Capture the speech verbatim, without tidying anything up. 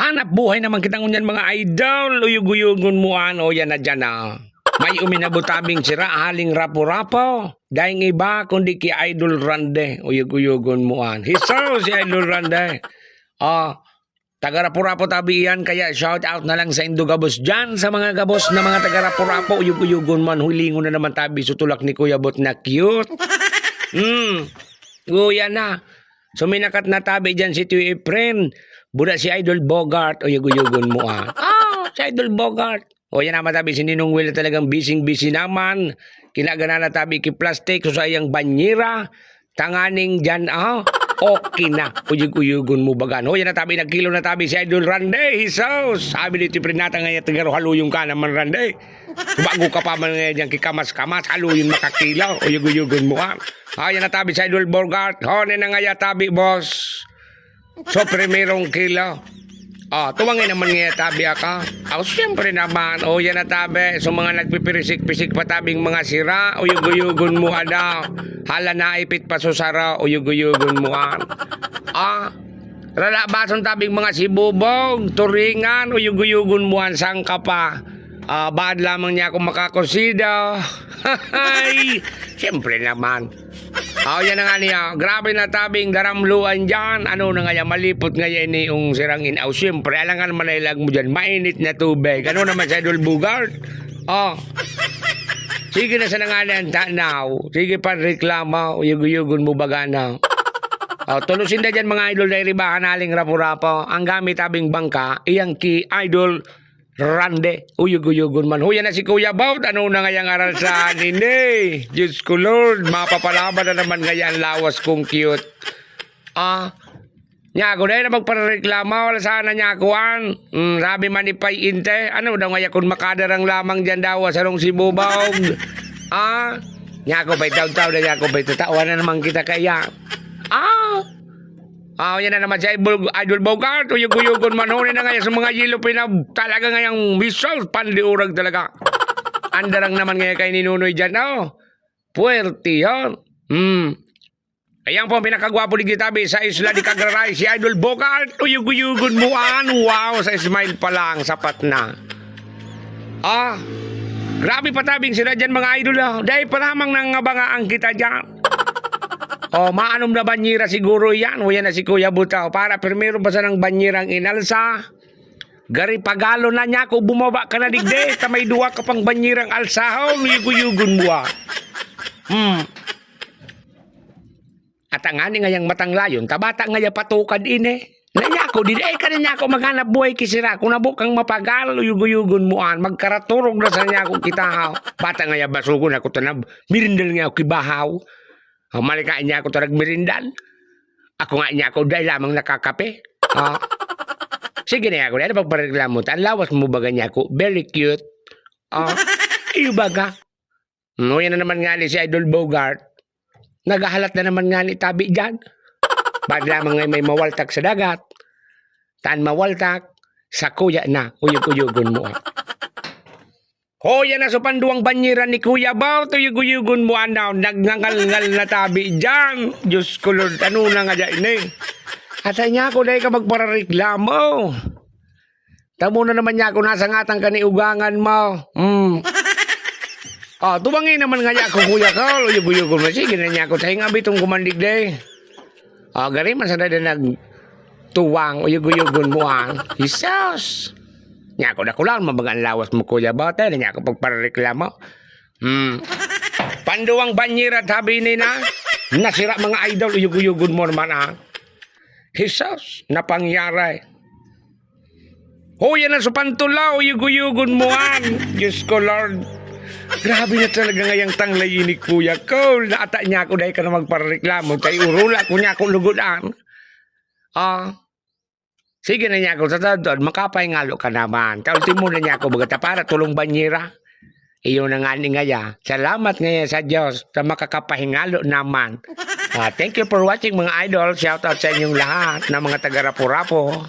Hanap buhay naman kita ngunyan, mga idol. Uyog-uyogon mo, ano, yan na dyan, ah. May uminabot tabing sira, haling Rapu-Rapu. Dahil iba, kundi ki Idol Rande. Uyog-uyogon mo, an. Hisaw si Idol Rande. Ah, taga Rapu-Rapu tabi iyan, kaya shout out na lang sa indo gabos dyan, sa mga gabos na mga taga Rapu-Rapu, uyog-uyogon man, hulingon na naman tabi, sutulak ni Kuya Bot na cute. Hmm. Kuya na. Suminakat na tabi dyan si Tio Efren. Buda si Idol Bogart. Uyog-uyogon mo, ah. Ah, si Idol Bogart. O, yan naman tabi, si Ninong Will na talagang busy-busy naman. Kinagana na tabi ki plastic, so sa iyang banyera. Tanganing dyan, ah. Okay na. Uyog-uyogon mo bagan. O, yan na tabi, nagkilo na tabi si Idol Rande. Hisaw. Sabi ni Tio Efren, natangay at nagaro haluyong ka naman, Rande. Bago ka pa man ngayon dyan kikamas-kamas, haluyon makakilo, uyog-uyogon mo, ah. Ah, yan na tabi sa Idol Bogart. Hone na nga ya tabi, boss. So, primerong kilo. Ah, tuwangin naman nga ya tabi, aka. Aw, siyempre naman. O, yan na tabi. So, mga nagpipirisik-pisik pa tabing mga sira, uyog-uyogon mo, ada. Hala, naipit pa so sara, uyog-uyogon mo, ah. Ah, ralabason tabing mga sibubog, turingan, uyog-uyogon mo, an sangka pa. Ah, baad lamang niya ako makakusida. Hay! Siyempre naman. Aw, yan na nga niya. Grabe na tabing daramluan dyan. Ano na nga yan? Malipot nga yan ni yung sirang in-, aw, siyempre, alangan man na ilag mo dyan. Mainit na tubig. Ano naman sa Idol Bogart? Oh. Sige na sa nangalan tanaw. Sige pa reklamo. Uyog-uyogon mo baga na. Oh, tulusin na dyan, mga idol, dahil ribahan haling Rapu-Rapu. Ang gamit tabing bangka, iyang ki Idol Rande, uyog-uyogon man. Huya na si Kuya Baut, ano na ngayang aral sa nini? Diyos ko, Lord, mapapalaban na naman ngayon lawas kong cute. Ah, niya ako dahil na magpareklamo, wala sana niya kuan. Mm, sabi man ni Pay Inte, ano daw ngaya kung makadarang lamang dyan daw, sarong sibubog. Ah, niya ako pa'y taw-taw na niya ako pa'y tatawan na naman kita kaya. Ah, Ah, yan na naman si Idol, Idol Bogart. Uyog-uyogon man. Huli na ngayon sa mga yellow pinab. Talaga ngayang miso, panliurag talaga. Andarang naman ngayon kay ni Nunoy dyan, oh. Puwerte, oh. Hmm. Ayan po ang pinakagwapo digdi tabi sa Isla de Cagraray, si Idol Bogart. Uyog-uyogon mo, an. Wow, sa smile pa lang, sapat na. Ah, grabe pa tabing sila dyan, mga idol, ah. Dahil pa lamang nangabangaan kita dyan. Oh, maanom na banyera siguro yan. O yan na si Kuya Butaw. Para primero pa sanang banyerang inalsa. Gari pagalo na niya ako, bumaba ka na digdi. Ta may duwa ka pang banyerang alsahon. Uyog-uyogon mo, ah. Hmm. At ang ani ngayang matanglayon, ta bata ngaya patukad ini. Na niya ako, di ay ka na niya ako maghanap buhay kisira. Kung nabo kang mapagal, uyog-uyogon mo an, magkaraturog na sa niya ako kita, ha. Bata ngaya basugon ako, tanab, mirindal nga ako kibahaw. Ang malika niya ako, tarag mirindal. Ako nga niya ako, dahil lamang nakakape. Ha? Sige na ako, dahil pagpareklamo, ta, ang lawas mo baga niya ako, very cute. Ah, iyo baga. No, yan na naman nga ni si Idol Bogart. Naghahalat na naman nga ni tabi dyan. Baad lamang ngay may mawaltak sa dagat. Tan mawaltak, sa kuya na, uyog-uyogon mo, ah. Hoy, yan na sa panduwang banyera ni Kuya Bao, uyog-uyogon mo, ano, nagngangalngal na tabi dyan. Diyos ko, Lord, ano na nga dyan, eh? At sa niya ako, dahil ka magparareklamo. Tamo na naman niya ako, nasangatan ka ni ugangan mo. Hmm. Oh, tuwangi naman nga niya ako, Kuya Carl. Uyog-uyogon mo. Sige na niya ako. Tayo nga bitong kumandig, de. Oh, gari man sana din nagtuwang. Uyog-uyogon mo, ah. Jesus. Niya ako, nakulang, mabaga ang lawas mo, Kuya Bao. Tayo na niya ako pagpareklamo. Hmm. Panduwang banyera, tabi ni na. Nasira, mga idol. Uyog-uyogon mo naman, ah. Jesus, napangyari. Hoy, yan ang sa pantulaw, uyog-uyogon mo, an. Diyos ko, Lord. Grabe na talaga ngayang tanglayin ni Kuya Cole. Naata niya ako, dahil ka na magpareklamo. Kay urula ko niya ako lugodan. Ah, sige na niya ako, sa tadtad, makapahingalo ka naman. Kaultimo na niya ako, baga ta para tulong banyera. Iyo na nga ni ngaya. Salamat ngaya sa Diyos sa makakapahingalo naman. Ah, thank you for watching, mga idol. Shout out sa inyong lahat na mga taga Rapu-Rapu.